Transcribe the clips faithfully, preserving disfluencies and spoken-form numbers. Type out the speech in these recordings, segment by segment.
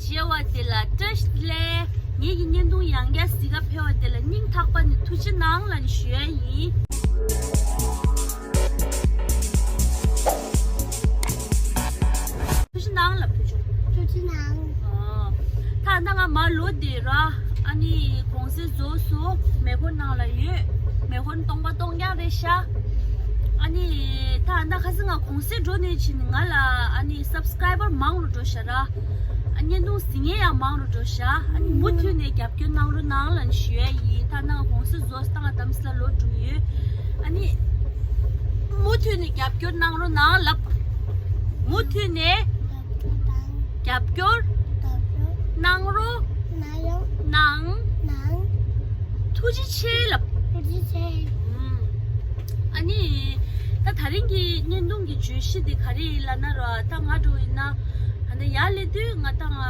བྱས་པ་དེ་ལ་བཀྲ་ཤིས་བདེ་ལེགས། ངེད་ཀྱི་བརྙན་ཐུང་ཡང་བསྐྱར་གཟིགས་ག་ཕེབས་པ་དེ་ལ་སྙིང་ཐག་པ་ནས་ཐུགས་རྗེ་གནང་ལབ་ནས་ཞུ་ཡ་ཡིན། ཐུགས་རྗེ་གནང་ལབ་ཐུབ་བྱུང་། ཐུགས་རྗེ་གནང་། ཨ། ད་ལྟ་ང་མར་ལོག་བསྡད་ར། ཨ་ནི་གུང་སེང་རྫོགས་སོང་། མེ་འཁོར་ནང་ལ་ཡོད། མེ་འཁོར་སྟོང་པ་སྟོང་རྐྱང་རེད་ཤག་ཨ་ནི་ད་ལྟ་ཁ་སང་ང་གུང་སེང་འགྲོ་ནས་ཕྱིན་ནས་ང་ལ་ཨ་ནི་སབ་སི་ཀ་རའི་བར་མང་རུ་འགྲོ་ཤག་ར། ཨ། བརྙན་ཐུང་གཟིགས་མཁན་ཡང་མང་རུ་འགྲོ་ཤག་ཨ་ནི་མུ་མཐུད་ནས་རྒྱབ་སྐྱོར་གནང་རོགས་གནང་ལབ་ནས་ཞུ་ཡ་ཡིན། ད་ནང་གུང་སེང་རྫོགས་སྟངས་དམ་སྲི་ལ་ལོ་དྲུག་ཡོད། ཨ་ནི་མུ་མཐུད་ནས་རྒྱབ་སྐྱོར་གནང་རོགས་གནང་ལབ། མུ་མཐུད་ནས་རྒྱབ་སྐྱོར་གནང་རོགས་གནང་། ཐུགས་རྗེ་ཆེ་ལབ། ཨ་ནི་ད་དེ་རིང་གི་བརྙན་ཐུང་གི་བརྗོད་གཞི་དེ་ག་རེ་ཡིན་ལབ་ན་ར། ད་ང་འགྲོ་ཡིན་ན། ད་ཡར་སླེབས་དུས་ང་ད་ང་ང་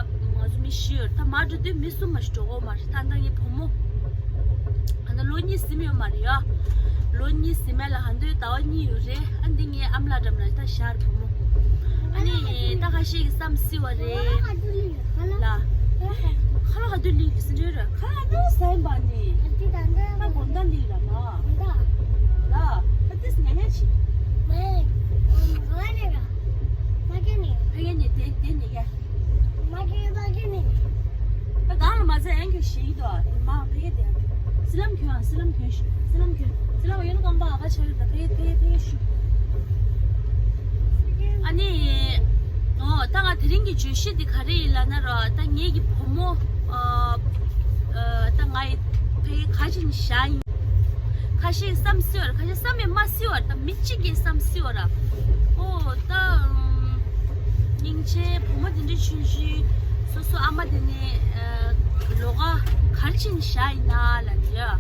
ཚོ་མི་བཞི་ཡོད་རེད། ད་མར་འགྲོ་དུས་མི་གསུམ་མ་ཞིག་འགྲོ་གི་ཡོད་མ་རེད། ད་ད་ངའི་བུ་མོ་ད་ལོ་གཉིས་ཟིན་ཡོད་མ་རེད་ཡ། ལོ་གཉིས་ཟིན་མེད་ལ་ད་དུང་ཟླ་བ་གཉིས་ཡོད་རེད། ཨ། འདི་ངའི་ཨ་མ་ལགས་འགྲམ་ལ་ད་བཞག་རེད་བུ་མོ། ཨ་ནི་ད་ཁ་ཤས་ཀྱིས་བསམ་སྲིད་པ་རེད་ལ། ཁ་ལག་ག་དུས་ལུས་ཀྱི་ཟིན་རེད་ར། ཁ་ལག་ག་དུས་ཟ་ཡིན་པ་ནི། ད་དགོང་དག་ལུས་ར་མ། ལ། ད་ཏིས་ཉལ་ཉལ་བྱེད། ཕ་གི་ནི་དེ་དེ་ཉལ་ཡ། ད་གང་ལ་མ་ཚད་ཨེན་ཁྱོད་ཞིག་འདུག་ཨ། མ་ཕ་གི་དེ། སི་ལམ་གྱོན་ཨ། སི་ལམ་གྱོན་ཤོག་སི་ལམ་གྱོན། སི་ལམ་གྱོན། སི་ལམ་གྱོན་ན་རྐང་པ་ཨ་ཁ་ཆགས་ཡོད། ད་ཕ་གི་ཕ་གི་ཕ་གི་ཤོག་ཨ་ནི། ཨོ། ད་ང་དེ་རིང་གི་བརྗོད་གཞི་འདི་ག་རེ་ཡིན་ལབ་ན་ར། ད་ངེད་ཀྱི་བུ་མོ། ཨ། ཨ། ད་ང་ཡི་ཕ་གི་ག་ཅིག་བཞག་ཡིན། ཁ་ཤས་བསམ་སྲིད་པ་ར། ཁ་ཤས་བསམ་ཡང་མ་སྲིད་པ་ར། ད་མི་གཅིག་གིས་བསམ་སྲིད་པ་ར། ཨོ། ད་ཨམ། སྙིང་རྗེ། བུ་མོ་དེ་འདྲ་ཆུང་ཆུང་སོ་སོ་ཨ་མ་དེ་ནས། ཨ། ལོགས་ཀ་ག་རེ་བྱས་ནས་བཞག་ཡིན་ན་ལབ་ནས་ཡ།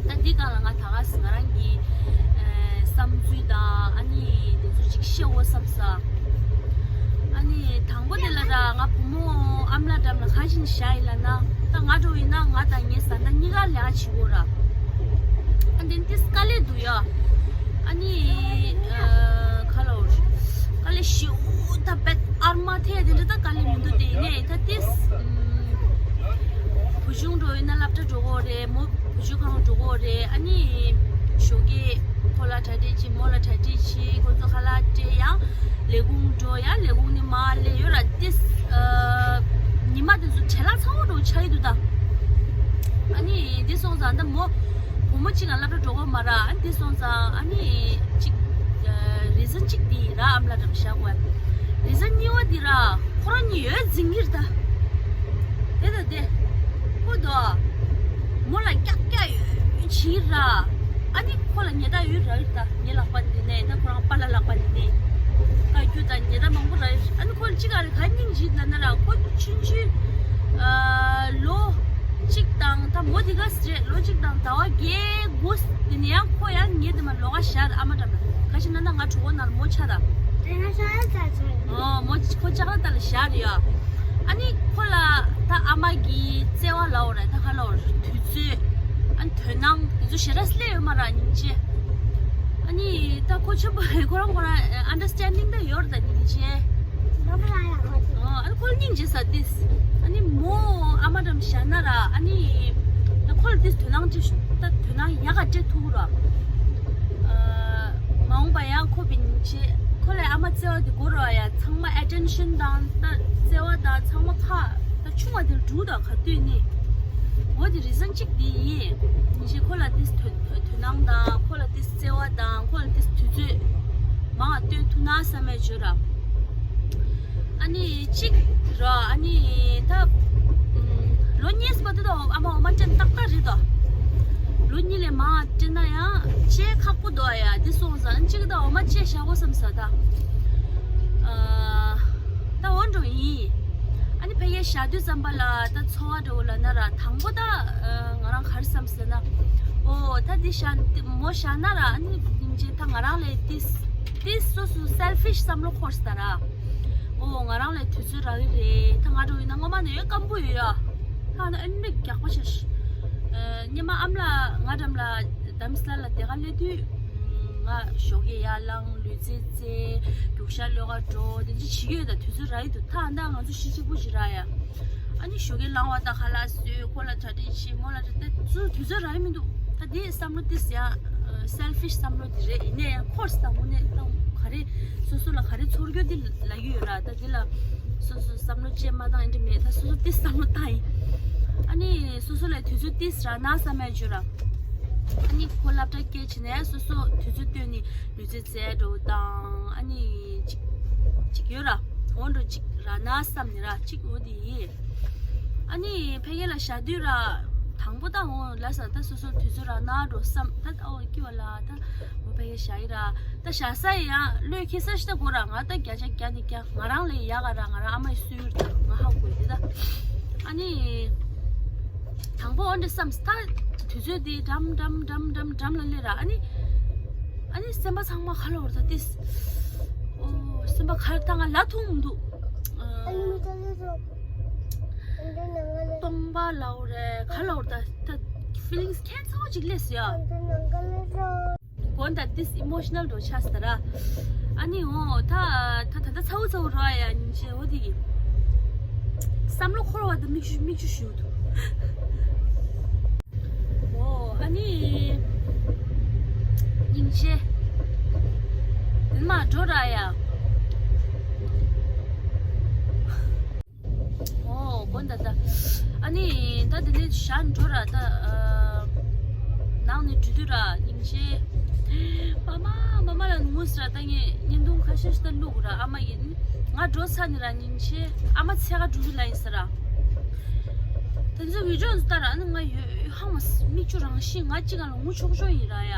ད་འདི་སྒང་ལ་ང་ད་ག་སེ་ང་རང་གི། ཨ། བསམ་ཚུལ་དང་ཨ་ནི་དེ་ཚོ་ཅིག་བཤད་འོ་བསམ་ས། ཨ་ནི་དང་པོ་དེ་ལ་ར། ང་བུ་མོ་ཨ་མ་ལགས་འགྲམ་ལ་ག་རེ་བྱས་ནས་བཞག་ཡིན་ལབ་ན། ད་ང་འདྲ་བོ་ཡིན་ན་ང་དང་ངའི་བཟའ་ཟླ་གཉིས་ཀ་ལས་ཀ་བྱེད་དགོས་ར། ཨ། དེ་ཏིས་དཀའ་ལས་འདུག་ཡ། ཨ་ནི། ཨ། ག་ལབ་དགོས་རེད། དཀའ་ལས་ཞེ་པོ་ད་དཔེ་ཨར་མ་ཐེ་དེ་འདྲ་ད་དཀའ་ལས་མི་འདུག་དེ་ཡིན་ནའི་ད་ཏིས། ཨམ། བུ་ཆུང་འདྲ་བོ་ཡིན་ན་སློབ་གྲྭ་འགྲོ་དགོས་རེད། མོ་བུ་ཆུང་ཁང་འགྲོ་དགོས་རེད། ཨ་ནི་ཞོགས་ཀས་ཁོ་ལ་གྲ་སྒྲིག་བྱེད། མོ་ལ་གྲ་སྒྲིག་བྱེད། ཁོ་ཚོ་ཁ་ལག་སྤྲད། ཡང་ལས་ཁུངས་འགྲོ། ཡང་ལས་ཁུངས་ནས་མར་སླེབས། ཡོད་ར་ཏིས། ཨ། ཉི་མ་དེ་ཚོ་བྲེལ་བ་ཚ་པོ་འདྲ་བོ་ཆགས་ཀྱི་འདུག་ད། ཨ་ནི་འདི་སོང་ཙང་ད་མོ། བུ་མོ་གཅིག་ལ་སློབ་གྲྭ་འགྲོ་དགོས་མ་ར། ཨ། འདི་སོང་ཙང་ཨ་ནི་གཅིག་ཨ། རི་ཛོན་གཅིག་འདི་ཡིན་ར། ཨ་མ་ལགས་འགྲམ་བཞག་དགོས། རི་ཛོན་གཉིས་པ་འདི་ར། ཁོ་རང་གཉིས་ཡོད་འཛིང་གི་རེད་ད། དེ་ད་དེ། ཁོ་དོ། མོ་ལ་ཀྱག་ཀྱག་ཡོད་བྱེད་ར། ཨ་ནི་ཁོ་ལ་ཉེས་རྡུང་ཡོད་ར་ཡོད་ད། ངའི་ལག་པ་འདི་ནས་ད་ཁོ་རང་པཱ་ལགས་ལག་པ་འདི་ནས། བཀའ་བཀྱོན་དང་ཉེས་རྡུང་མང་པོ་ར་ཡོད། ཨ་ནི་ཁོ་ལ་གཅིག་ག་རེ་ག་སྙིང་རྗེ་ལབ་ན་ར། ཁོ་ཆུང་ཆུང་། ཨ། ལོ་གཅིག་དང་། ད་མོ་འདི་ག་ཟེར་རེད། ལོ་གཅིག་དང་ཟླ་བ་བརྒྱད་དགུ་དེ་ནས་ཡང་ཁོ་ཡང་ངའི་དེ་མ་ལོགས་ཀ་བཞག་རེད། ཨ་མ་འགྲམ་ལ། ག་ཅི་ན་ན་ང་གྲོད་ཁོག་ནང་ལ་མོ་ཆགས་ད། དེ་ན་ཤ་ཡ་ཚ་ཚ། ཨོ། མོ་ཁོ་ལྕགས་ར་ད་ལ་བཞག་རེད་ཡ། ཨ་ནི་ཁོ་ལ་ད་ཨ་མ་གི་བརྩེ་བ་ལབ་དགོས་རེད། ད་ག་ལབ་དགོས་རེད། དུས་ཚོད། ཨ་ནི་དོ་སྣང་དེ་ཚོ་ཞེ་དྲག་སླེབས་ཡོད་མ་རེད། སྙིང་རྗེ། ཨ་ནི་ད་ཁོ་ཆེན་པོ་རེད། ཁོ་རང་ཁོ་རང་ཨན་ཌར་སི་ཊེན་ཌིང་ད་ཡོད་རེད་ད། སྙིང་རྗེ། ཨ་ནི་ཁོ་ལ་སྙིང་རྗེ་ས་ཏིས། ཨ་ནི་མོ་ཨ་མ་འགྲམ་བཞག་ན་ར། ཨ་ནི་ད་ཁོ་ལ་ཏིས་དོ་སྣང་ཅིག་ད་དོ་སྣང་ཡག་ག་སྤྲད་ཐུབ་ར། ཨ། མ་འོངས་པ་ཡང་ཁོ་བི་ཉིན་ཆེ་ཁོ་ལ་ཨ་མ་བརྩེ་བ་དེ་དགོས་ར་ཡ། ཚང་མ་ཨེ་ཊེན་ཤན་དང་ད་བརྩེ་བ་དང་ཚང་མ་ཁ་ད་ཆུང་བ་དེ་ལ་འགྲོ་ད་ག་དུས་ནི། འོ་དེ་རི་ཛོན་གཅིག་དེ་ཡིན། ཉིན་ཆེ་ཁོ་ལ་ཏིས་དོ་དོ་སྣང་དང་། ཁོ་ལ་ཏིས་བརྩེ་བ་དང་། ཁོ་ལ་ཏིས་དུས་ཚོད་མང་བ་སྟོན་ཐུབ་ན་བསམ་པའི་བརྗོད་ར། ཨ་ནི་གཅིག་ར། ཨ་ནི་ད་ལོ་གཉིས་པ་དེ་དང་ཨ་མ་འོ་མ་སྤྲད་ཏག་ཏག་རེད་དོ། ལོ་གཉིས་ལས་མང་སྤྲད་ན་ཡང་བཅད་ཁག་པོ་འདུག་ཡ། འདི་སོང་ཙང་གཅིག་ད་འོ་མ་བཅད་བཞག་གོ་བསམ་ས་ད། ཨ། ད་འོ་འགྲོ་ཡིན། ཨ་ནི་ཕ་གིར་བཞག་དུས་ཙམ་པ་ལ་ད་ཚོར་བ་འདྲ་བོ་ལབ་ན་ར། དང་པོ་ད་ང་རང་ག་རེ་བསམ་ཟེར་ན། ཨོ་ད་འདི་བཞག་མོ་བཞག་ན་ར། ཨ་ནི་སྙིང་རྗེ་ད་ང་རང་ལས་ཏིས་ཏིས་སོ་སོ་སེལ་ཕིཤ་བསམ་བློ་འཁོར་སོང་ད་ར། ཨོ་ང་རང་ལས་དུས་ཚོད་རག་གི་རེད། ད་ང་འདྲ་བོ་ཡིན་ན་སྔོན་མ་ནས་སྐམ་པོ་ཡོད་ཡ། ད་ཨ་ནི་ཨ་ནི་རྒྱགས་པ་བྱས་ཤག་ཨ། སྔོན་མ་ཨ་མ་ལགས་ང་འགྲམ་ལ་དྷ་རམ་ས་ལ་ལ་དེ་ག་སླེབས་དུས། ང་ཞོགས་ཀས་ཡར་ལངས། ལུས་རྩལ་རྩེ། རྒྱུགས་ཤར་གློད་གར་འགྲོ། དེ་འདྲ་བྱེད་ཀྱི་ཡོད། ད་དུས་ཚོད་རག་གི་འདུག་ད་ཨ་ད་ང་ཚོ་གཞིས་བྱེས་པོ་ཞིག་རག་ཡ། ཨ་ནི་ཞོགས་ཀས་ལངས་པ་དང་ཁ་ལག་བཟོས། ཁོ་ལ་གྲ་སྒྲིག་བྱེད། མོ་ལ་གྲ་སྒྲིག་བྱེད། དུས་ཚོད་རག་གི་མི་འདུག་ད་དེ་བསམ་བློ་དེ་ཡང་selfish བསམ་བློ་དེ་རེད། ཡིན་ནའི་ཡང་ཁོ་རང་ད་དངོས་གནས་ད་ག་རེ་སོ་སོ་ལ་ག་རེ་ཚོར་རྒྱུ་དེ་ལབ་ཀྱི་ཡོད་ར། ད་དེ་ལ་སོ་སོ་བསམ་བློ་ཅིག་མ་བཏང་ཡིན་འདྲ་མེད། ད་སོ་སོ་དེ་བསམ་བློ་བཏང་ཡིན། ཨ་ནི་སོ་སོ་ལ་དུས་ཚོད་དེ་རག་ན་བསམ་ཡ་བྱོས་ར། ཨ་ནི་ཁོ་སློབ་གྲྭ་སྐད་བྱས་ནས་སོ་སོ་དུས་ཚོད་བཏོན་ནས་ལུས་རྩལ་རྩེ་འགྲོ་དང་། ཨ་ནི་ཅིག་ཅིག་ཡོད་ར། འོ་འགྲོ་ཅིག་རག་ན་བསམ་ནས་ར། ཅིག་འོ་དེ་ཡིན། ཨ་ནི་ཕ་གི་ལ་བཞག་དུས་ར། དང་པོ་ད་འོ་ལ་ས་ད་སོ་སོ་དུས་ཚོད་རག་ན་འགྲོ་བསམ། ད་ད་འོ་སྐྱིད་པ་ལ་ད་འོ་ཕ་གི་བཞག་ཡིན་ར། ད་བཞག་ས་ཡི་ཡང་བློས་འཁེལ་ས་ཞིག་ད་དགོས་ར། ང་ད་བརྒྱ་ཆ་བརྒྱ་ནས་བརྒྱ་ང་རང་ལས་ཡག་ག་ར། ང་རང་ཨ་མ་ཡི་སུ་ཡོད་ད་ང་ཧ་གོ་ཡི་ད། ཨ་ནི་དང་པོ་འོ་འདྲ་བསམ། ད་དུས་ཚོད་དེ་འགྲམ་འགྲམ་འགྲམ་འགྲམ་འགྲམ་ལ་སླེབས་ར། ཨ་ནི་ཨ་ནི་སེམས་པ་ཚང་མ་ག་ལ་འོར་ད་ཏིས། ཨོ་སེམས་པ་ག་ལ་ད་ང་ལ་ཐུང་མི་འདུག་ཨ། སྟོང་པ་ལའོ་རེད། ག་ལའོ་རེད། ད་ད་feelings ཁྱད་མཚར་པོ་ཅིག་སླེབས་སོང་ཡ། དགོན་ད་this emotional འགྲོ་ཆགས་ད་ར། ཨ་ནི་འོ་ད་ད་ད་ད་ཚ་བོ་ཚ་བོ་རོ་ཨ་ཡ་ཉིན་ཆེ་འོ་དེ་གི་བསམ་བློ་འཁོར་བ་ད་མིག་ཆུ་མིག་ཆུ་ཞུ་འདུག་འོ་ཨ་ནི་ཉིན་ཆེ་མ་འགྲོ་ར་ཡ། ཨོ་དགོན་ད་ད། ཨ་ནི་ད་དེ་ནས་ཞག་འགྲོ་ར་ད། ནང་ནས་འགྲོ་དུས་ར་སྙིང་རྗེ། མ་མ་མ་མ་ལ་ངུས་ར། ད་ངས་བརྙན་ཐུང་ཁ་ཤས་ཤིག་ད་བླུགས་ར། ཨ་མ་ཡིན་ང་འགྲོ་ཚར་ནས་ར་སྙིང་རྗེ། ཨ་མ་འཚོལ་ག་འགྲོ་གི་ལ་ཡིན་ས་ར། དེ་ཚོ་བི་ཌི་ཡོ་ཚོ་ལྟ་ར། ཨ་ནི་ང་ཡོད་ཧང་མ་མིག་ཆུ་རང་བཞིན་ང་གཅིག་ག་ལ་ངུ་ཆོག་ཆོག་ཡིན་ར་ཡ།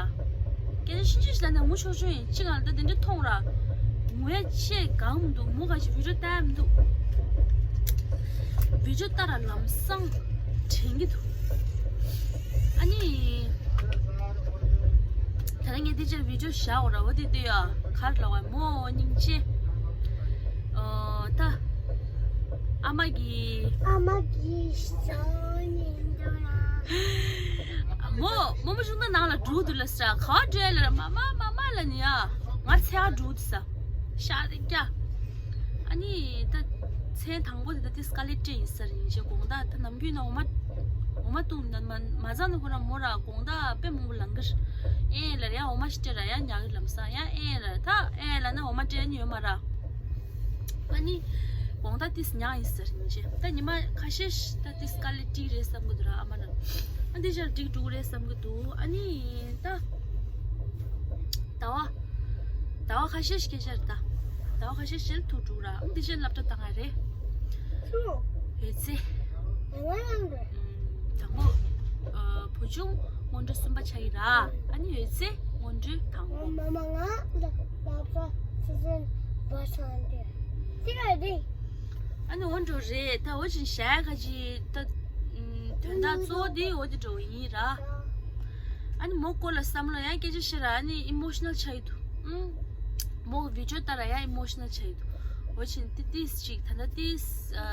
སྐད་ཆ་ཤིན་ཅི་ཞིག་ལབ་ནས་ངུ་ཆོག་ཆོག་ཡིན། གཅིག་ག་ལ་ད་དེ་འདྲ་མཐོང་ར། ངུ་ཡ་ཆེ་གང་མི་འདུག་མོ་ག་ཞིག་བི་ཌི་ཡོ་ལྟ་ཡ་མི་འདུག་བི་ཌི་ཡོ་ལྟ་ར་ལམ་སང་དྲན་གྱི་འདུག་ཨ་ནི་ད་ལྟ་ངས་དེ་ཕྱིར་བི་ཌི་ཡོ་བཞག་འོ་ར། འོ་དེ་དུས་ཡ་གར་ལ་བ་མོ་སྙིང་རྗེ། ཨོ་ད་ཨ་མ་གི་ཨ་མ་གི་ཞོ་ཉིན་འདུག་ལ། མོ་མོ་མོ་ཆུང་ད་ནང་ལ་འགྲོ་འདུག་ལ་ས། ག་བ་འགྲོ་ཡ་ལ་ར། མ་མ་མ་མ་ལ་ནི་ཡ། ང་ཚེ་ཨ་འགྲོ་འདུག་ས། ཤ་རེ་རྒྱ། ཨ་ནི་ད་མཚན་དང་པོ་དེ་ད་དེ་སྐ་ལེ་ཏྲེ་ཡིན་ས་རེད། ཡིན་ཞེས་དགོངས་དག་ད་ནམ་རྒྱུན་ན་འོ་མ་འོ་མ་བཏུང་ན་མ་མ་ཚང་ན་ཁོ་ར་མོ་ར་དགོངས་དག་དཔེ་མང་པོ་ལང་གི་རེད། ཨེ་ལ་རེད་ཡ། འོ་མ་ཞིག་སྤྲད་ར་ཡ། ཉག་གི་ལམ་སང་ཡ་ཨེ་ལ་ད་ཨེ་ལ་ན་འོ་མ་སྤྲད་ནི་ཡོད་མ་ར། ཨ་ནི་དགོང་དག་ཏིས་ཉག་ཡིན་ཟེར་ཡིན་ཅེ། ད་ཉི་མ་ཁ་ཤས་ཤིག་ད་ཏིས་དཀའ་ལས་འགྲིག་རེད་བསམ་གི་འདུག་ར། ཨ་མ་ན་ཨ་འདི་ཞག་འགྲིག་འགྲོ་གི་རེད་བསམ་གི་འདུག་ཨ་ནི་ད་ཟླ་བ་ཟླ་བ་ཁ་ཤས་ཤིག་སྐད་ཆ་རེད། ད་ཟླ་བ་ཁ་ཤས་ཤིག་ལ་ཐུག་འགྲོ་གི་ར། ཨ་འདི་ཞག་སློབ་གྲྭ་བཏང་ང་རེད། ཡོད་ཚེ། དང་པོ། ཨ་བུ་ཆུང་སྔོན་འགྲོ་གསུམ་པ་ཆགས་ཡིན་ར། ཨ་ནི་ཡོད་ཚེ་སྔོན་འགྲོ་དང་པོ། མ་མ་ང་ལ་ལ་པ་སི་སན་བ་སང་དེ་དེ་ག་དེ། ཨ་ནི་འོ་འགྲོ་རེད། ད་འོ་ཅིན་ཞའི་ཁ་ཅིག་ད་དོན་དག་གཙོ་བོ་དེ་འོ་དེ་འགྲོ་ཡིན་ར། ཨ་ནི་མོ་སྐོར་ལ་བསམ་བློ་ཡང་སྐད་ཆ་བཤད་ར། ཨ་ནི་ཨི་མོ་ཤི་ནལ་ཆགས་ཡི་འདུག་ཨུམ། མོ་གི་བི་ཌི་ཡོ་ལྟ་ར་ཡང་ཨི་མོ་ཤི་ནལ་ཆགས་ཡི་འདུག་འོ་ཆེན་ཏི་ཏིས་ཅིག་ད་ལྟ་ཏིས་ཨ་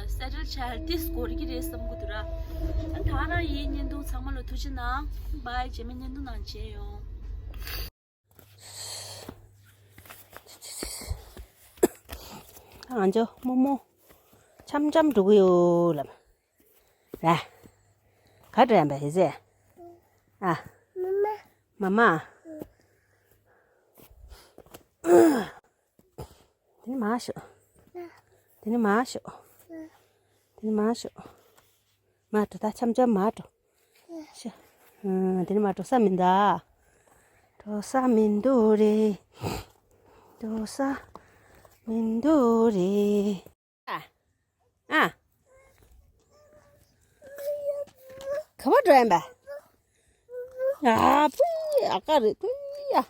སེ་ཊལ་ཆགས་ཏིས་འགོར་གི་རེད་བསམ་གི་འདུག་ར། ཨ་ད་རང་ཡིན། བརྙན་ཐུང་ཚང་མ་ལ་ཐུགས་རྗེ་གནང་། བྷའི། རྗེས་མའི་བརྙན་ཐུང་ནང་མཇལ་ཡོང་། ང་ཚོ་རྨོ་མོ་འཆམ་འཆམ་འགྲོ་གི་ཡོད་ལབ། ར། ག་འགྲོ་ཡང་པས་ཟེ། ཨ། མ་མ། དེ་ནི་མ་ཤོག་དེ་ནི་མ་ཤོག་དེ་ནི་མ་ཤོག་མ་འགྲོ། ད་འཆམ་འཆམ་མ་འགྲོ། ཤ། ཨ། དེ་ནི་མ་འགྲོ་ས་མི་འདུག་འགྲོ་ས་མི་འདུག་རེད། འགྲོ་ས་མི་འདུག་རེད། ཨ། ཨ། ག་པར་འགྲོ་ཡིན་པ། ཨ་ཕུའི་ཨ་ཀ་རེད་ཕུའི་ཨ།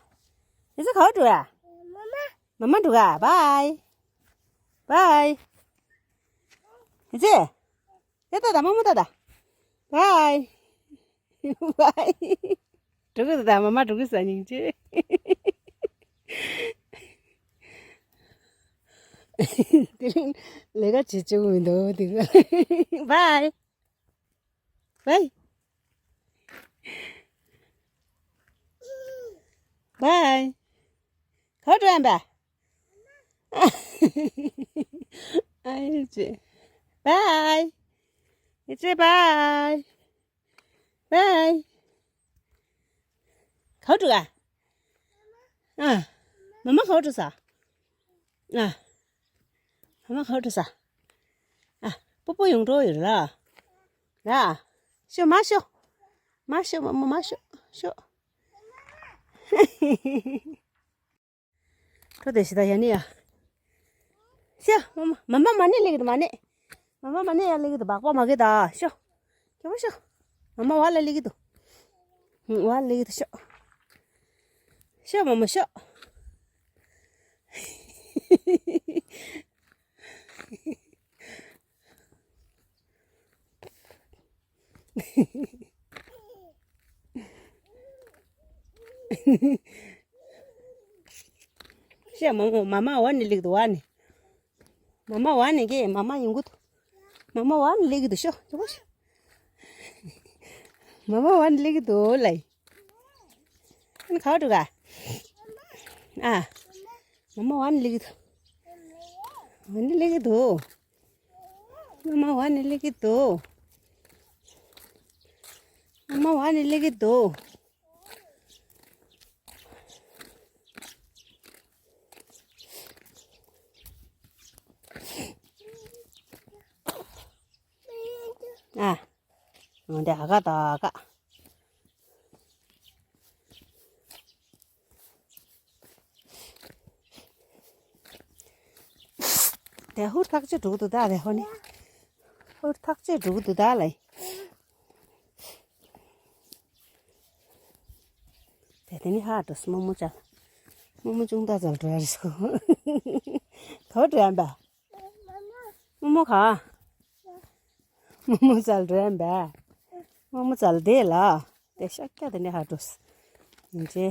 ཡིན་ས་ག་པར་འགྲོ་ཡ། མ་མ་འགྲོ་ག་བྷའི། བྷའི། ཡིན་ས། ཡ་ཏ་ཏ་མ་མ་ཏ་ཏ། བྷའི། བྷའི། འགྲོ་གི་ད་མ་མ་འགྲོ་གི་ས་སྙིང་རྗེ། དེ་རིང་ལས་ཀ་བྱེད་བཅུག་མི་འདུག་དེ་ག་བྷའི། བྷའི། Bye. ག་པར་འགྲོ་ཡིན་པས། ཨ་ཡེ་ཅེ། Bye. ཡེ་ཅེ་bye. Bye. ག་པར་འགྲོ་ག་ཨ། མ་མ་ག་པར་འགྲོ་ས། ཨ། མ་མ་ག་པར་འགྲོ་ས། ཨ། སྤོ་སྤོ་ཡོང་འགྲོ་ཡོད་ར། ར། ཤོ་མ་ཤོ། མ་ཤོ་མ་མ་མ་ཤོ་ཤོ། འགྲོ་དེ་ཤི་ད་ཡ་ནི་ཡ། ཤོ་མ་མ་མ་མ་ནི་ལེགས་འདུག་མ་ནི། མ་མ་མ་ནི་ཡ་ལེགས་འདུག་སྦག་སྦག་མ་གི་ད་ཤོ། ཁྱོད་ཤོ། མ་མ་བ་ལ་ལེགས་འདུག་བ་ལ་ལེགས་འདུག་ཤོ། ཤོ་མ་མ་ཤོ། ཤ་མ་མོ་མ་མ་བ་ནི་ལེགས་འདུག་བ་ནི། མ་མ་བ་ནི་གེ་མ་མ་ཡོང་གི་འདུག་མ་མ་བ་ནི་ལེགས་འདུག་ཤོ་ཅོ་བོ་ཤོ། མ་མ་བ་ནི་ལེགས་འདུག་ལ་ཡི། ཨ་ནི་ག་པར་འགྲོ་ག་ཨ། མ་མ་བ་ནི་ལེགས་འདུག་བ་ནི་ལེགས་འདུག་མ་མ་བ་ནི་ལེགས་འདུག་མ་མ་བ་ནི་ལེགས་འདུག་ཨ། འོ་འདི་ཨ་ཀ་ད་ཨ་ཀ། དེ་ཧུར་ཐག་ཆོད་འགྲོ་གི་འདུག་ད་དེ་ཧོ་ནི། ཧུར་ཐག་ཆོད་འགྲོ་གི་འདུག་ད་ལ་ཡི། དེ་དེ་ནི་ཧ་འགྲོ་སོང་རྨོ་མོ་ཅག་རྨོ་མོ་ཅུང་ད་ཙལ་འགྲོ་ཡ་རེད་སོ། དོ་འགྲོ་ཡ་འབའ། རྨོ་མོ་ག་རྨོ་མོ་ཙལ་འགྲོ་ཡ་འབའ། རྨོ་མོ་ཙལ་དེ་ལ། དེ་ཤ་སྐྱ་དེ་ནི་ཧ་འགྲོ་སོང་། ཡིན་ཅེ།